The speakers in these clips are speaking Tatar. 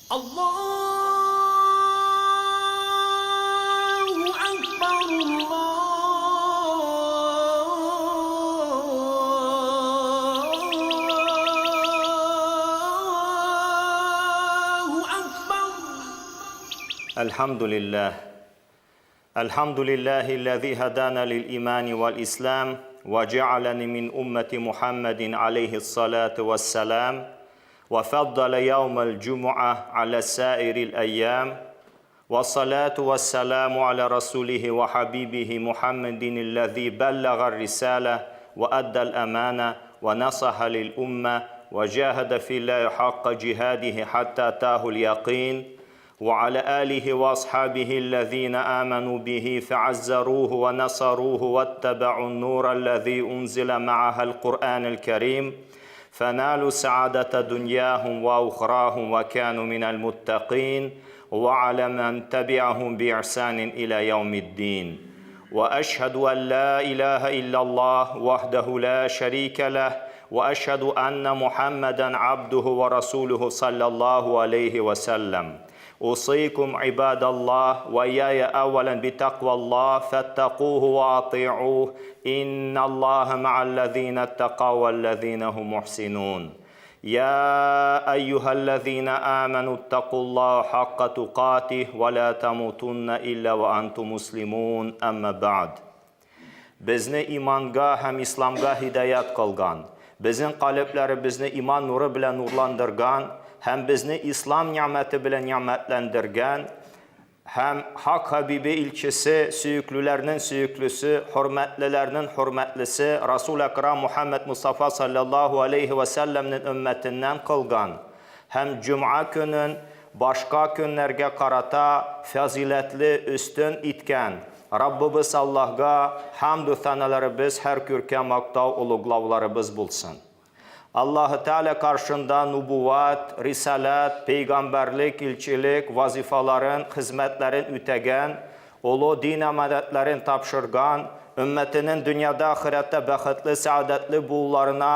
Аллаһу акбар, Аллаһу акбар. Әлхәмдүлилләһ. Әлхәмдүлилләһи лләзи һәдәнә лил имани вәл ислам вә җәаләни мин уммәти Мухәммәдин алейһиссалату вәссәлам вә фәддәлә яумәл җумуа галә саирил әйям вәссалату вәссәламу галә расулихи вә хәбибихи Мухәммәдин лләзи бәлләгәр рисалә вә әддәл әманә вә насаһа лил уммә вә җаһәдә филлаһи хакка җиһадихи хәтта атаһул якыйн وعلى آله وأصحابه الذين آمنوا به فعزروه ونصروه واتبعوا النور الذي أنزل معها القرآن الكريم فنالوا سعادة دنياهم وأخراهم وكانوا من المتقين وعلى من تبعهم بإحسان إلى يوم الدين وأشهد أن لا إله إلا الله وحده لا شريك له وأشهد أن محمدا عبده ورسوله صلى الله عليه وسلم أوصيكم عباد الله وإياي أولا بتقوى الله فاتقوه وأطيعوه إن الله مع الذين اتقوا والذين هم محسنون يا أيها الذين آمنوا اتقوا الله حق تقاته ولا تموتن إلا وأنتم مسلمون أما بعد Безне иманга һәм исламга һидаят кылган, безнең калебләребезне иман нуры белән нурландырган һәм безне ислам нигъмәте белән нигъмәтләндергән һәм Хак Хәбибе илчесе, сөеклеләрнең сөеклесе, хөрмәтлеләрнең хөрмәтлесе Расул Әкрам Мухәммәд Мустафа салләллаһу алейһи вә сәлләмнең өммәтеннән кылган һәм җомга көнен башка көннәргә карата фазыйләтле, өстен иткән Раббыбыз Аллаһга хәмду сәналарыбыз, һәр күркәм мактау, олуглауларыбыз булсын. Аллаһы Тәгалә каршында нубуват, рисаләт, пәйгамбәрлек, илчелек вазифаларын, хезмәтләрен үтәгән, олы дин аманәтләрен тапшырган, өммәтенең дөньяда, ахирәттә бәхетле, сәгадәтле булуларына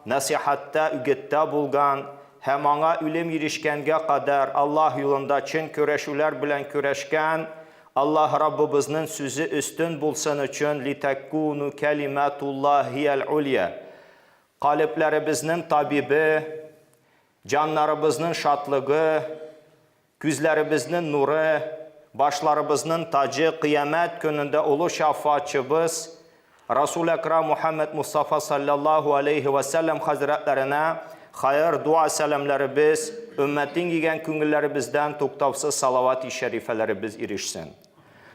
нәсыйхәттә, үгеттә булган һәм аңа үлем ирешкәнгә кадәр Аллаһ юлында чын көрәшүләр белән көрәшкән Аллаһ Раббыбызның сүзе өстен булсын өчен литәккүнү кәлимәтуллаһиәл улья. Калебләребезнең табибе, җаннарыбызның шатлыгы, күзләребезнең нуры, башларыбызның таҗы, кыямәт көнендә олы шафаатчыбыз Расул Әкрам Мухәммәд Мустафа салләллаһу алейһи вә сәлләм хәзрәтләренә хәер дуа сәламләребез, өммәтен кигән күңелләребездән туктаусыз салават-и шәрифәләребез ирешсен.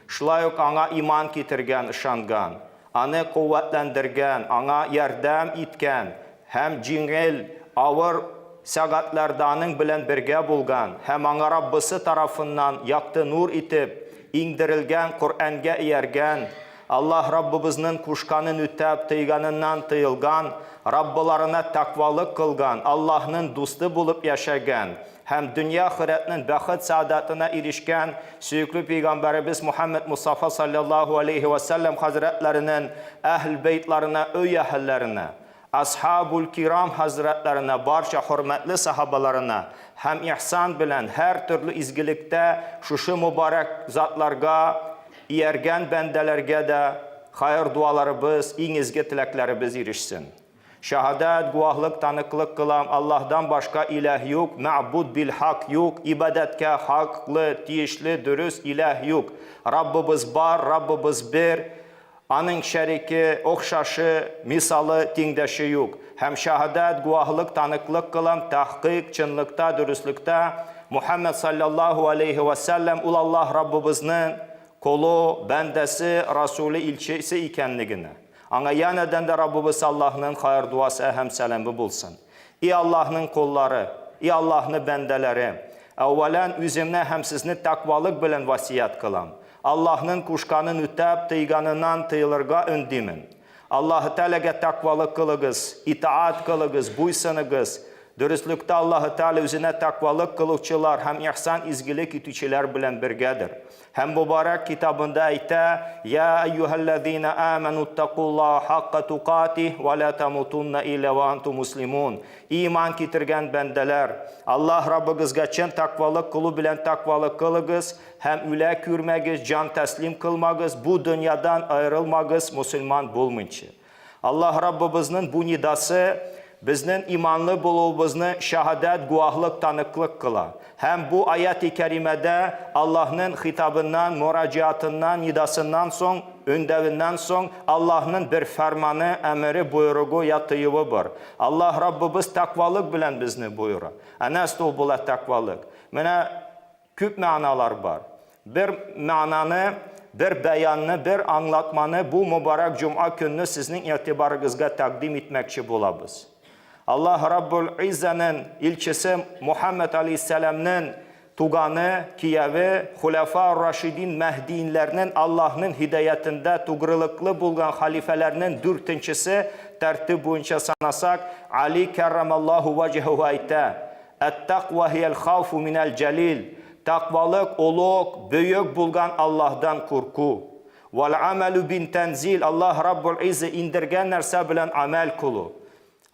Шулай ук аңа иман китергән, ышанган, аны куәтләндергән, аңа ярдәм иткән һәм җиңел, авыр сәгатьләрдә аның белән бергә булган һәм аңа Раббысы тарафыннан якты нур итеп иңдерелгән Коръәнгә ияргән, Аллаһ Раббыбызның кушканын үтәп, тыйганыннан тыелган, Раббыларына тәкъвалык кылган, Аллаһның дусты булып яшәгән һәм дөнья-ахирәтнең бәхет-сәгадәтенә ирешкән сөекле пәйгамбәребез Мухәммәд Мостафа салләллаһу алейһи вә сәлләм хәзрәтләренең әһл-бәйтларына, өй әһелләренә, асхабул кирам хәзрәтләренә, барча хөрмәтле сахабаларына һәм ихсан белән һәртөрле изгелектә шушы мөбарәк затларга Ияргән бәндәләргә дә хәер-дуаларыбыз, иң изге теләкләребез ирешсен. Шәһадәт, гуаһлык, таныклык кылам, Аллаһдан башка иләһ юк, мәгъбуд бил-хак юк, ибадәткә хаклы, тиешле, дөрес иләһ юк. Раббыбыз бар, Раббыбыз бер, Аның шәрике, охшашы, мисалы, тиңдәше юк. Һәм шәһадәт, гуаһлык, таныклык кылам, тәхкыйк, чынлыкта, дөреслектә, Мухәммәд салләллаһу алейһи вә сәлләм ул Аллаһ Раббыбызның колы, бәндәсе, расуле, илчесе икәнлегенә. Аңа янәдән дә Раббыбыз Аллаһның хәер-дуасы һәм сәламе булсын. И Аллаһның коллары, и Аллаһны бәндәләре! Әүвәлән үземне һәм сезне тәкъвалык белән васыять кылам. Аллаһның кушканын үтәп, тыйганыннан тыелырга өндимен. Аллаһы Тәгаләгә тәкъвалык кылыгыз, итаать кылыгыз, буйсыныгыз. Дөреслектә Аллаһы Тәгалә үзенә тәкъвалык кылучылар һәм ихсан изгелек итүчеләр белән бергәдер. Һәм Мөбарәк китабында әйтә, Я әйюһәлләзина амәну иттакуллаһа хакка тукатих вә ла тамутунна илля вә антум муслимун. Иман китергән бәндәләр, Аллаһ Раббыгызга чын тәкъвалык кылу белән тәкъвалык кылыгыз һәм үлә күрмәгез, җан тәслим кылмагыз, бу дөньядан аерылмагыз мөселман булмыйнча. Аллаһ Раббыбызның бу нидасы безнең иманлы булуыбызны шаһадәт, гуаһлык, таныклык кыла. Һәм бу аяти кәримәдә Аллаһның хитабыннан, мораҗиатыннан, нидасыннан соң, өндәвеннән соң Аллаһның бер фәрманы, әмере, боерыгы я тыюы бар. Аллаһ Раббыбыз тәкъвалык белән безне боера. Ә нәрсә ул була тәкъвалык? Менә Күп мәгъналар бар. Бер мәгънаны, бер бәянны, бер аңлатманы бу мөбарәк җомга көнне сезнең игътибарыгызга тәкъдим итмәкче булабыз. Аллаһ Раббул Иззәнең илчесе Мухәммәд алейһиссәламнең туганы, кияве, Хуляфа ар-Рашидин Мәһдиинләрнең Аллаһның һидаятендә тугрылыклы булган халифәләрнең дүртенчесе, тәртип буенча санасак, Али кәррамаллаһу ваҗһәһү әйтә, Әт-тәкъва һиял хауфу минәл җәлил, тәкъвалык, олуг, бөек булган Аллаһдан курку. Вәл амәлү бин тәнзил, Аллаһ Раббул Иззә иңдергән нәрсә белән гамәл кылу.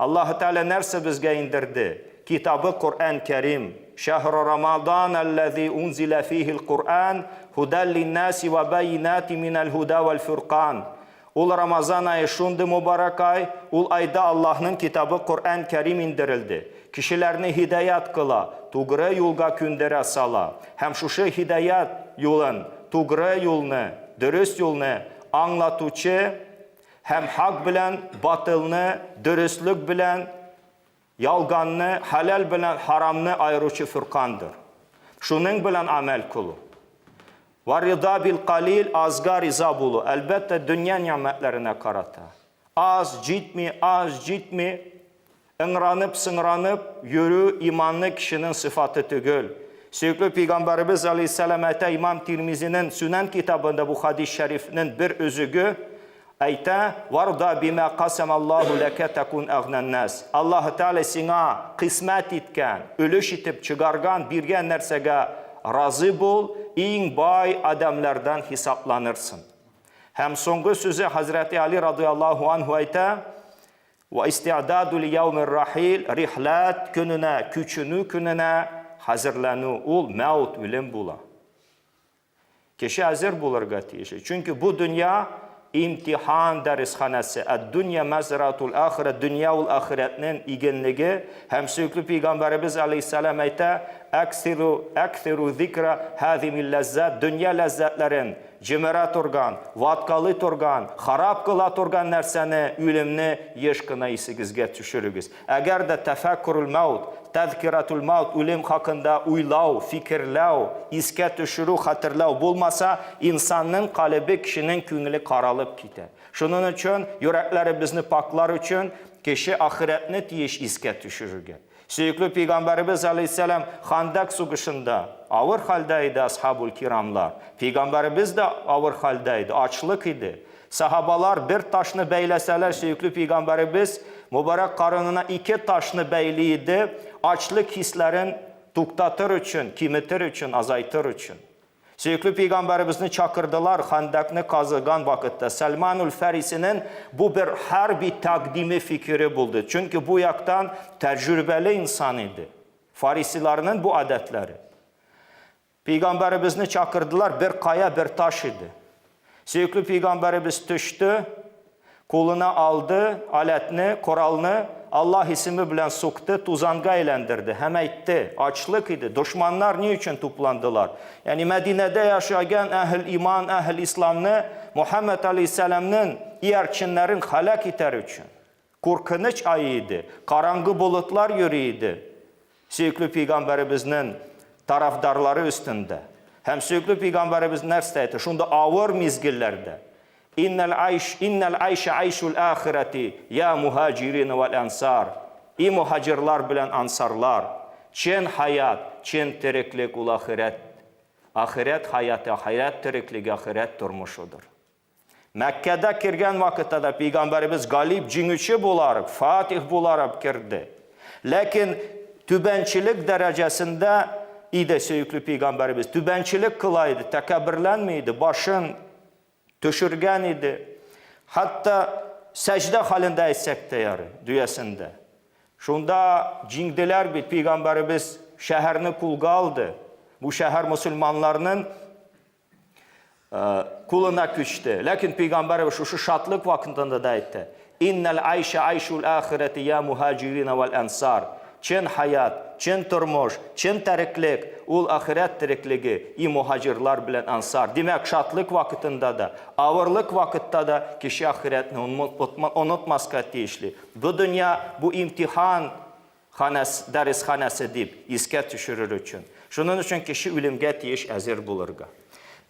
Аллаһы Тәгалә нәрсә безгә иңдерде? Китабы Коръән Кәрим. Шәһру Рамадан әлләзи унзилә фихил Коръән һудәл линнаси вә бәйинати минәл һуда вәл фуркан. Ул Рамазан ае шундый мөбарәк ай, ул айда Аллаһның китабы Коръән Кәрим иңдерелде. Кешеләрне һидаят кыла, тугры юлга күндерә сала. Һәм шушы һидаят юлын, тугры юлны, дөрес юлны аңлатучы һәм хак белән батылны, дөреслек белән ялганны, хәләл белән харамны аеручы фуркандыр. Шуның белән гамәл кылу. Вә рида бил калил, азга риза булу. Әлбәттә, дөнья нигъмәтләренә карата. Аз җитми, аз җитми, ыңранып, сыңранып йөрү иманлы кешенең сыйфаты түгел. Сөекле пәйгамбәребез алейһиссәлам әйтә, Имам Тирмизинең Сүнән китабында бу хадис шәрифнең бер өзеге, Әйтә, Варда бима касамаллаһу ләкә тәкун әгънән-нәс. Аллаһы Тәгалә сиңа кыйсмәт иткән, өлеш итеп чыгарган, биргән нәрсәгә разый бул, иң бай адәмләрдән хисапланырсың. Һәм соңгы сүзе хәзрәти Али радыяллаһу анһу әйтә, Вә исти'даду ли яумир рахил, рихләт көненә, күченү көненә хәзерләнү, ул мәүт, үлем була. Кеше әзер булырга тиеш. Чөнки бу дөнья имтихан дәресханәсе. Әд-дөнья мәзратул ахирә, дөнья ул ахирәтнең игенлеге. Һәм сөекле пәйгамбәребез алейһиссәлам әйтә, Әксиру, әксиру зикра һазимил ләззат, дөнья ләззәтләрен җимерә торган, ваткалый торган, харап кыла торган нәрсәне, үлемне еш кына исегезгә төшерегез. Әгәр дә тәфәккүрүл мәүт, тәзкиратул мәүт, үлем хакында уйлау, фикерләү, искә төшерү, хәтерләү булмаса, инсанның калебе, кешенең күңеле каралып китә. Шуның өчен, йөрәкләребезне пакьлар өчен, кеше ахирәтне тиеш искә төшерергә. Сөекле пәйгамбәребез алейһиссәлам Хандак сугышында авыр хәлдә иде асхабул кирамлар. Пәйгамбәребез дә авыр хәлдә иде, ачлык иде. Сахабалар бер ташны бәйләсәләр, сөекле пәйгамбәребез мөбарәк карынына ике ташны бәйли иде, ачлык хисләрен туктатыр өчен, киметер өчен, азайтыр өчен. Сөекле пәйгамбәребезне чакырдылар Хандакны казыган вакытта. Сәлман үл-Фәрисинең бу бер хәрби тәкъдиме фикере булды. Чөнки бу яктан тәҗрибәле инсан иде. Фарисиларның бу гадәтләре. Пәйгамбәребезне чакырдылар, бер кая, бер таш иде. Сөекле пәйгамбәребез төште, кулына алды аләтне, коралны, Аллаһ исеме белән сукты, тузанга әйләндерде һәм әйтте, ачлык иде, дошманнар ни өчен тупландылар? Ягъни Мәдинәдә яшәгән әһел иман, әһел исламны Мухаммад алейһиссәламнең иярченнәрен һәлак итәр өчен. Куркыныч ай иде, караңгы болытлар йөри иде. Сөекле пәйгамбәребезнең тарафдарлары өстендә. Һәм сөекле пәйгамбәребез нәрсә әйтте? Шунда авыр мизгелләрдә. Иннәл айш, иннәл айша айшул ахирати, я мухаҗирин вәл ансар. И мухаҗирлар белән ансарлар, чын хаят, чын тереклек ул ахирәт. Ахирәт хаяты, ахирәт тереклеге, ахирәт тормышыдыр. Мәккәдә кергән вакытта да пәйгамбәребез галиб җиңүче буларак, фатих буларак керде. Ләкин Түбәнчелек дәрәҗәсендә иде сөекле пәйгамбәребез. Түбәнчелек кыла иде, тәкәбберләнми иде, башын төшергән иде. Хәтта сәҗдә хәлендә әйтсәк тә ярый, дөясендә. Шунда җиңделәр бит, пәйгамбәребез шәһәрне кулга алды. Бу шәһәр мөселманнарның кулына күчте. Ләкин пәйгамбәребез шушы шатлык вакытында да әйтте. Иннәл айша айшул ахирәти я мухаҗирина вал ансар. Чын хаят, чын тормыш, чын тереклек, ул ахирәт тереклеге, и мухаҗирлар белән ансар. Димәк, шатлык вакытында да, авырлык вакытта да кеше ахирәтне онытмаска тиешле. Бу дөнья, бу имтихан ханәс, дәресханәсе дип искә төшерер өчен. Шуның өчен кеше үлемгә тиеш әзер булырга.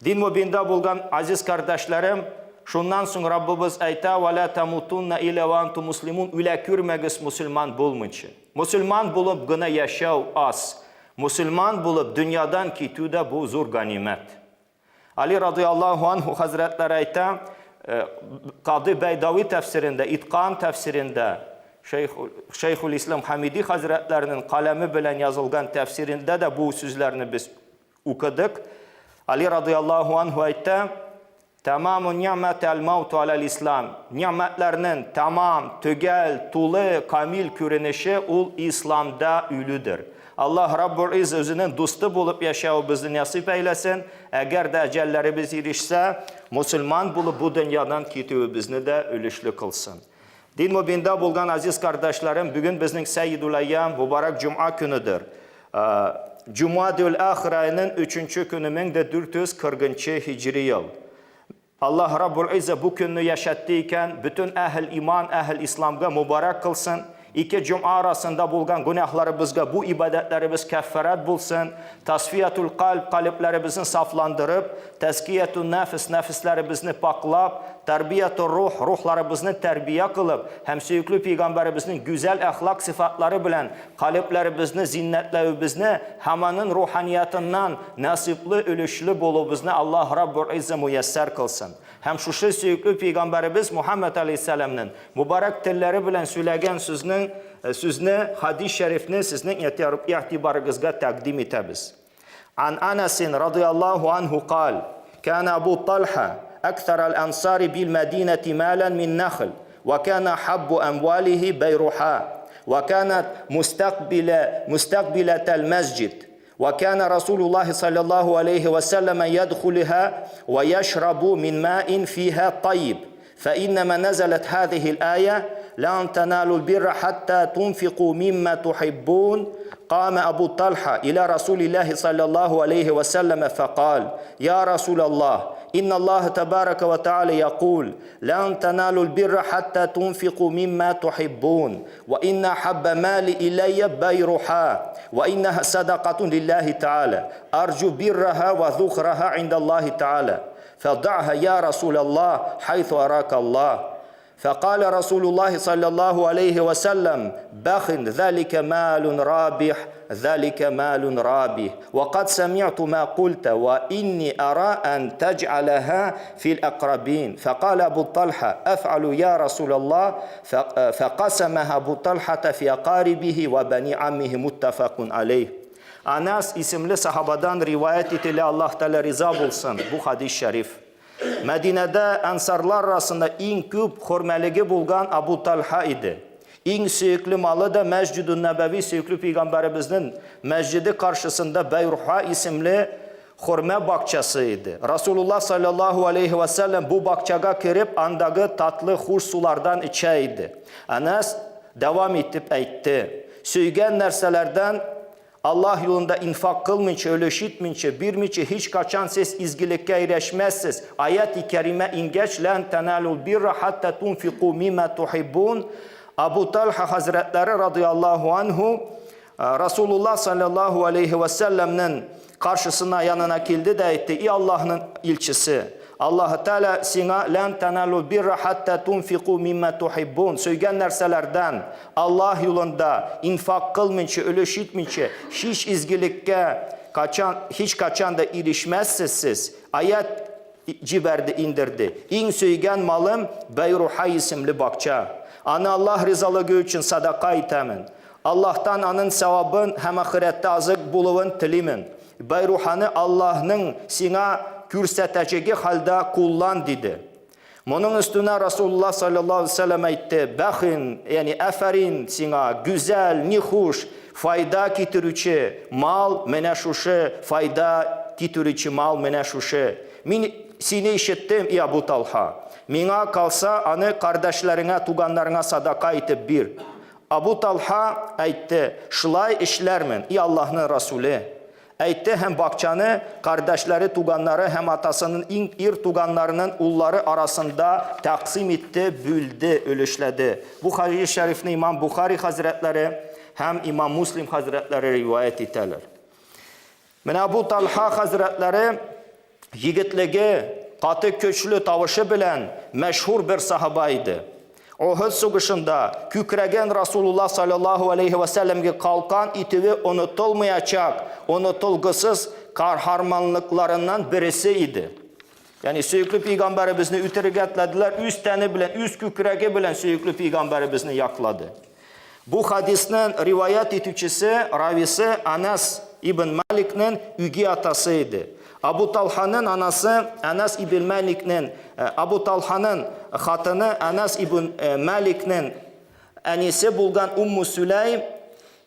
Дин мобинда булган азиз кардәшләрем, шуннан соң Раббыбыз әйтә, «Ва ла тамутунна илля ва антум муслимун», үлә күрмәгез мусульман булмыйча. Мусульман булып гына яшәү аз. Мусульман булып дөньядан китү дә бу зур ганимәт. Али радыяллаһу анһу хәзрәтләре әйтә, э, Кады Бәйдави тәфсирендә, Иткан тәфсирендә, Шәйхул Ислам Хамиди хәзрәтләренең каләме белән язылган тәфсирендә дә бу сүзләрне без укыдык. Али радыяллаһу анһу әйтә, Тәмаму ни'мәт әл-мауту аләл-ислам. Ни'мәтләрнең тәмам, төгәл, тулы, камил күренеше ул исламда үлүдер. Аллаһ Раббул Изз үзенең дусты булып яшәвебезне нәсыйп әйләсен, әгәр дә әҗәлләребез ирешсә, мусульман булып бу дөньядан китүебезне дә өлешле кылсын. Дин мобинда булган азиз кардәшләрем, бүген безнең Сәйидул Әйям, мөбарәк җомга көнедер. Җумадул Ахир аеның 3 көне 1440 һиҗри ел. Аллаһ Раббул Иззә бу көнне яшәтте икән, бөтен әһел иман, әһел исламга мөбарәк кылсын. Ике җомга арасында булган гөнаһларыбызга бу ибадәтләребез кәффарәт булсын. Тасфиятул кальб, калебләребезне сафландырып, тәзкиятун нәфс, нәфесләребезне пакълап, тәрбиятур рух, рухларыбызны тәрбия кылып һәм сөекле пәйгамбәребезнең гүзәл әхлак сыйфатлары белән Калебләребезне зиннәтләвебезне һәм аның руханиятыннан насыйплы, өлешле булуыбызны Аллаһ Раббул Иззә муяссәр кылсын. Һәм шушы сөекле пәйгамбәребез Мухәммәд аләйһиссәламнең мөбарәк телләре белән сөйләгән сүзнең сүзне, хадис шәрифне сезнең игътибарыгызга тәкъдим итәбез. Ан Анасин радыяллаһу анһу кал, Кана Абу Талха аксар аль-ансари бил Мәдинәти малан мин нахл, ва кана хаббу амвалихи байруха, ва канат мустакбиля мустакбилатал масджид, ва кана Расулуллахи саллаллаху алейхи ва саллям ядхулуха ва яшрабу мин маин фиха тайиб. فإنما نزلت هذه الآية لن تنالوا البر حتى تنفقوا مما تحبون قام أبو طلحة إلى رسول الله صلى الله عليه وسلم فقال يا رسول الله إن الله تبارك وتعالى يقول لن تنالوا البر حتى تنفقوا مما تحبون وإن حب مالي إلي بيرحا وإنها صدقة لله تعالى أرجو برها وذخرها عند الله تعالى فضعها يا رسول الله حيث أراك الله فقال رسول الله صلى الله عليه وسلم بخ ذلك مال رابح ذلك مال رابح وقد سمعت ما قلت وإني أرى أن تجعلها في الأقربين فقال أبو طلحة أفعل يا رسول الله فقسمها أبو طلحة في أقاربه وبني عمه متفق عليه Анас исемле сахабадан риваять ителә, Аллаһ Тәгалә риза булсын, бу хадис шәриф. Мәдинәдә ансарлар арасында иң күп хөрмәлеге булган Абу Талха иде. Иң сөекле малы да Мәсҗидун Нәбәви сөекле пәйгамбәребезнең мәсҗиде каршысында Бәйруха исемле хөрмә бакчасы иде. Расулуллаһ саллаллаһу алейхи ва сәлләм бу бакчага кереп, андагы татлы хуш сулардан эчә иде. Анас дәвам итеп әйтте: Сөйгән нәрсәләрдән Аллаһ юлында инфак кылмыйча, өлеш итмичә, бирмичә һичкайчан сез изгелеккә ирешмәссез. Аят-и кәримә иңгәч, Лән тәналул бирра хәтта тунфику мимма тухиббун. Абу Талха хәзрәтләре радыяллаһу анһу Расулуллаһ саллаллаһу алейхи ва сәлләмнең каршысына янына килде дә әйтте, И Аллаһның илчесе, Аллаһ Тәгалә сиңа лән таналу бирра хатта тунфику мимма тухиббун, сөйгән нәрсәләрдән Аллаһ юлында инфак кылмыйча, өлеш итмичә, һич изгелеккә качан, һич качан да ирешмәссез сез. Аят җибәрде, индерде. Иң сөйгән малым Бәйруха исемле бакча. Аны Аллаһ ризалыгы өчен садака итәмен. Аллаһтан анын савабын һәм ахирәттә азык булуын телимен. Байруханы Аллаһның сиңа күрсәтәчәге хәлдә куллан, диде. Моның өстенә Расулуллаһ саллаллаһу алейһи ва сәлләм әйтте, Бәхин, ягъни афәрин сиңа, гүзәл, ни хуш, файда китерүче мал менә шушы, файда китерүче мал менә шушы. Мин сине ишеттем, и Абу Талха. Миңа калса, аны кардәшләреңә, туганнарыңа садака итеп бир. Абу Талха әйтте, Шулай эшләрмен, и Аллаһның Расуле. Әйтте һәм бакчаны кардәшләре, туганнары һәм атасының иң ир туганнарының уллары арасында тәкъсим итте, бүлде, өлешләде. Бу хәдис шәрифне имам Бухари хәзрәтләре һәм имам Муслим хәзрәтләре риваять итәләр. Менә Абу Талха хәзрәтләре егетлеге, каты көчле тавышы белән мәшһүр бер сахаба иде. Охуд сугышында күкрәген Расулуллаһ саллаллаһу алейһи вә сәлләмгә калкан итүе онытылмаячак, онытылгысыз каһарманлыкларыннан бересе иде. Ягъни сөекле пәйгамбәребезне үтерергә теләделәр, үз тәне белән, үз күкрәге белән сөекле пәйгамбәребезне яклады. Бу хадисның риваять итүчесе, рависы Анас ибн Маликның үги атасы иде. Абу Талханың анасы Анас ибн Маликның, э, Абу Талханың хатыны Анас ибн э, Маликның әнисе булган Умму Сүләйм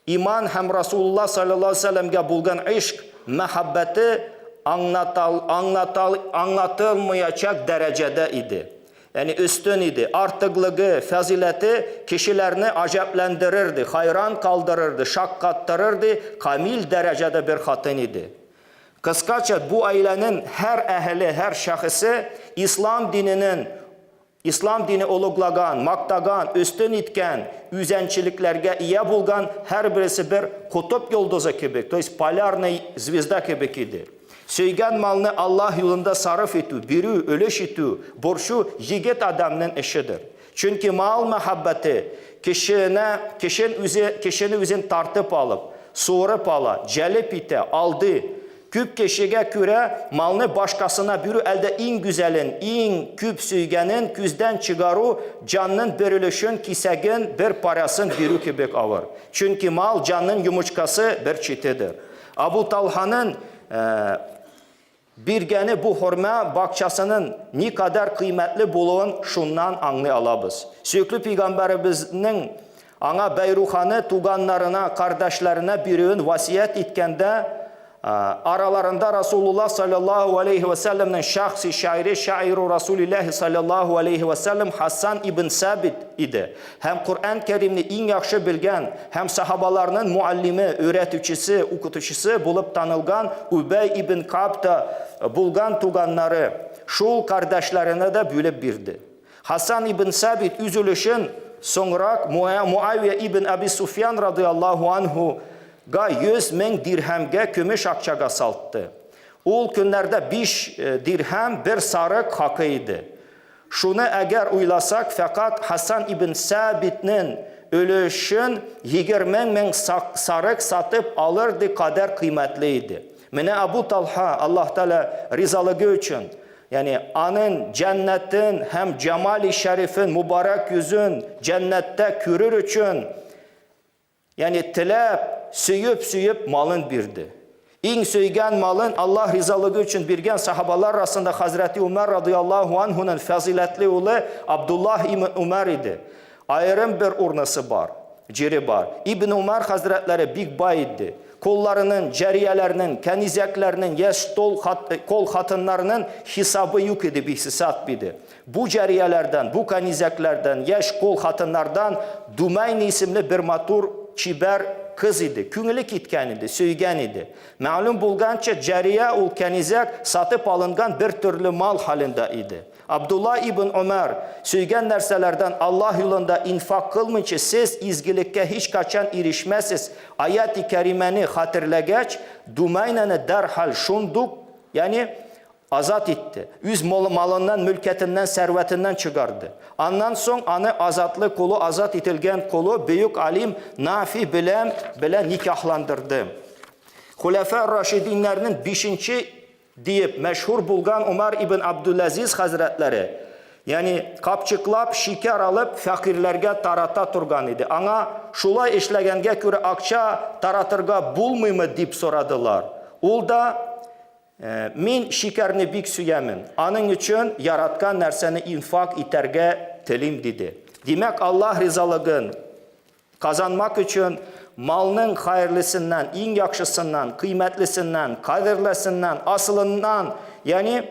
иман һәм Расулулла саллаллаһу алейһи вәсәлләмгә булган ишк, мәхәббәте аңлатал, аңлатал, аңлатылмаячак дәрәҗәдә иде. Ягъни өстен иде. Артыклыгы, фазиләте кешеләрне аҗәпләндерерде, хайран калдырырды, шаккаттырырды, камил дәрәҗәдә бер хатын иде. Кыскача, бу гаиләнең һәр әһеле, һәр шәхесе ислам диненең Ислам дине олуглаган, мактаган, өстен иткән, үзәнчелекләргә ия булган һәрбересе бер котып йолдызы кебек, то есть полярный звезда кебек иде. Сөйгән малны Аллаһ юлында сарыф итү, бирү, өлеш итү, борчу егет адәмнең эшедер. Чөнки мал мәхәббәте кешене, кешен үзе, кешене үзен тартып алып, суырып ала, җәлеп итә, алдый. Күп кешегә күрә малны башкасына бирү әлдә иң гүзәлен, иң күп сөйгәнен күздән чыгару, җанның бер өлешен, кисәген, бер парасын бирү кебек авыр. Чөнки мал җанның йомычкасы, бер читедер. Абу Талханың биргәне бу хөрмә бакчасының никадәр кыйммәтле булуын шуннан аңлый алабыз. Сөекле пәйгамбәребезнең аңа Бәйруханы туганнарына, кардәшләренә бирүен васият иткәндә, араларында Расулуллаһ саллаллаһу алейхи ва сәлләмнең шәхси шагыйре шаиру Расулиллаһи саллаллаһу алейхи ва сәлләм Хасан ибн Сабит иде. Һәм Коръән Кәримне иң яхшы белгән һәм сахабаларның муаллиме, өйрәтүчесе, укытучысы булып танылган Үбәй ибн Каб та булган туганнары, шул кардәшләренә дә бүлеп бирде. Хасан ибн Сабит үз өлешен соңрак Муавия ибн Аби Суфьян радыяллаһу анһу га 100 мең дирһәмгә көмеш акчага салтты. Ул көннәрдә 5 э, дирһәм бер сарык хакы иде. Шуны әгәр уйласак, фәкать Хасан ибн Сабитнең өлешен 20 мең сарык сатып алырдай кадәр кыйммәтле иде. Менә Абу Талха, Аллаһ Тәгалә ризалыгы өчен, ягъни аның җәннәтен һәм җамали шәрифен, мубарак йөзен җәннәттә күрер өчен, Ягъни теләп, сөеп-сөеп малын бирде. Иң сөйгән малын Аллаһ ризалыгы өчен биргән сахабалар арасында хәзрәти Умар радыяллаһу анһуның фазиләтле улы Абдуллаһ ибн Умар иде. Аерым бер урнысы бар, җире бар. Ибн Умар хәзрәтләре бик бай иде. Колларының, җарияләрнең, кәнизәкләрнең, яшь тол хат, кол хатыннарының хисабы юк иде, бихисап иде. Бу җарияләрдән, бу кәнизәкләрдән, яшь кол хатыннардан Думайна исемле бер матур, чибәр кыз иде. Күңеле киткән иде, сөйгән иде. Мәгълүм булганча, җария ул кәнизәк сатып алынган бер төрле мал хәлендә иде. Абдулла ибн Умар, сөйгән нәрсәләрдән Аллаһ юлында инфак кылмыйча, сез изгелеккә һичкайчан ирешмәссез аяти кәримәне хәтерләгәч, Думайнаны дәрхаль, шундук, ягъни Азат итте. Үз малыннан, мөлкәтеннән, сәрвәтеннән чыгарды. Аннан соң аны азатлы колы, азат ителгән колы бөек алим Нафи белән белән никахландырды. Хуләфә Рашидиннәрнең бишенче диеп мәшһүр булган Умар ибн Абдулазиз хәзрәтләре Ягъни капчыклап шикәр алып фәкыйрьләргә тарата торган иде. Аңа шулай эшләгәнгә күрә акча таратырга булмыймы дип сорадылар. Ул да «Э, мин шикәрне бик сөямен. Аның өчен яраткан нәрсәне инфак итәргә телим диде. Димәк, Аллаһ ризалыгын Казанмак өчен малның хәерлесеннән, иң яхшысыннан, кыйммәтлесеннән, кадерлесеннән, асылыннан, ягъни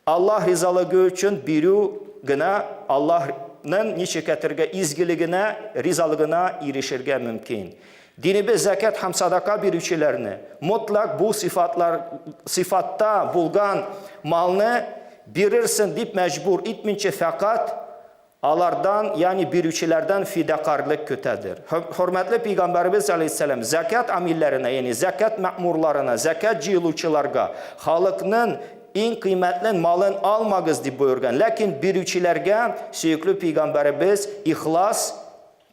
Аллаһ ризалыгы өчен бирү генә Аллаһның ничек әйтергә изгелегенә, ризалыгына ирешергә мөмкин. Динебез зәкят һәм садака бирүчеләрне мотлак бу сыйфатлар сыйфатта булган малны бирерсең дип мәҗбүр итмичә фәкать Алардан, ягъни бирүчеләрдән фидакарьлек көтәдер. Хөрмәтле пәйгамбәребез алейһиссәлам зәкят амилләренә, ягъни зәкят мәэмурларына, зәкят җыелучыларга халыкның иң кыйммәтле малын алмагыз дип боерган. Ләкин бирүчеләргә сөекле пәйгамбәребез ихлас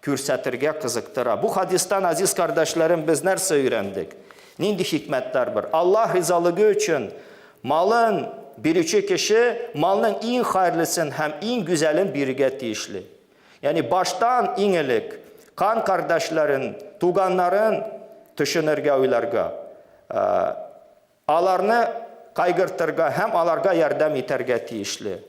күрсәтергә кызыктыра. Бу хадистан, азиз кардәшләрем, без нәрсә өйрәндек? Нинди хикмәтләр бар? Аллаһ ризалыгы өчен малын бирүче кеше малның иң хәерлесен һәм иң гүзәлен бирергә тиешле. Ягъни баштан иң элек кан кардәшләрен, туганнарын төшенергә, уйларга. Аларны кайгыртырга һәм аларга ярдәм итәргә тиешле.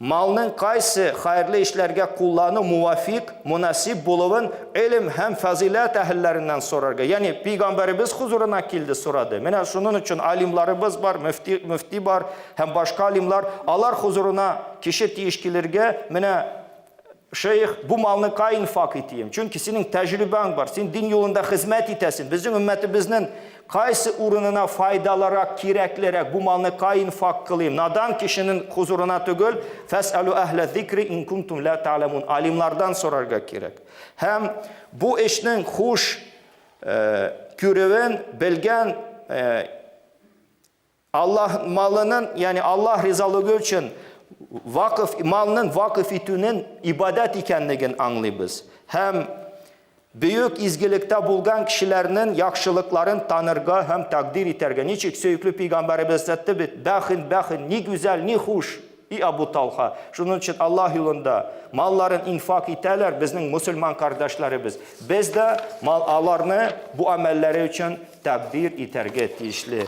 Малның кайсы хәерле эшләргә куллану муафик, мунасиб булуын гыйлем һәм фазыйләт әһелләреннән сорарга. Ягъни пәйгамбәребез хозурына килде, сорады. Менә шуның өчен алимларыбыз бар, мөфти, мөфти бар һәм башка алимлар. Алар хозурына кеше тиеш килергә. Менә Шейх, бу малны кая инфак итием? Чөнки синең тәҗрибәң бар, син дин юлында хезмәт итәсең. Безнең өммәтебезнең кайсы урынына файдалырак, кирәклерәк, бу малны кая инфак кылыйм? Надан кешенең хузурына түгел, фәсәлү әһлә зикри ин кунтум ла та'ламун. Алимлардан сорарга кирәк. Һәм бу эшнең хуш э, күрүен белгән э, Аллаһ малының, ягъни Аллаһ ризалыгы өчен вакыф малның вакыф итүнең ибадәт икәнлеген аңлыйбыз. Һәм бөек изгелектә булган кешеләрнең яхшылыкларын танырга һәм тәкъдир итәргә. Ничек сөекле пәйгамбәребез әйтте бит, бәхин, бәхин, ни гүзәл, ни хуш. И Абу Талха, шуның өчен Аллаһ юлында малларын инфак итәләр безнең мөселман кардәшләребез. Без дә мал аларны бу әмәлләре өчен тәкъдир итәргә тиешле.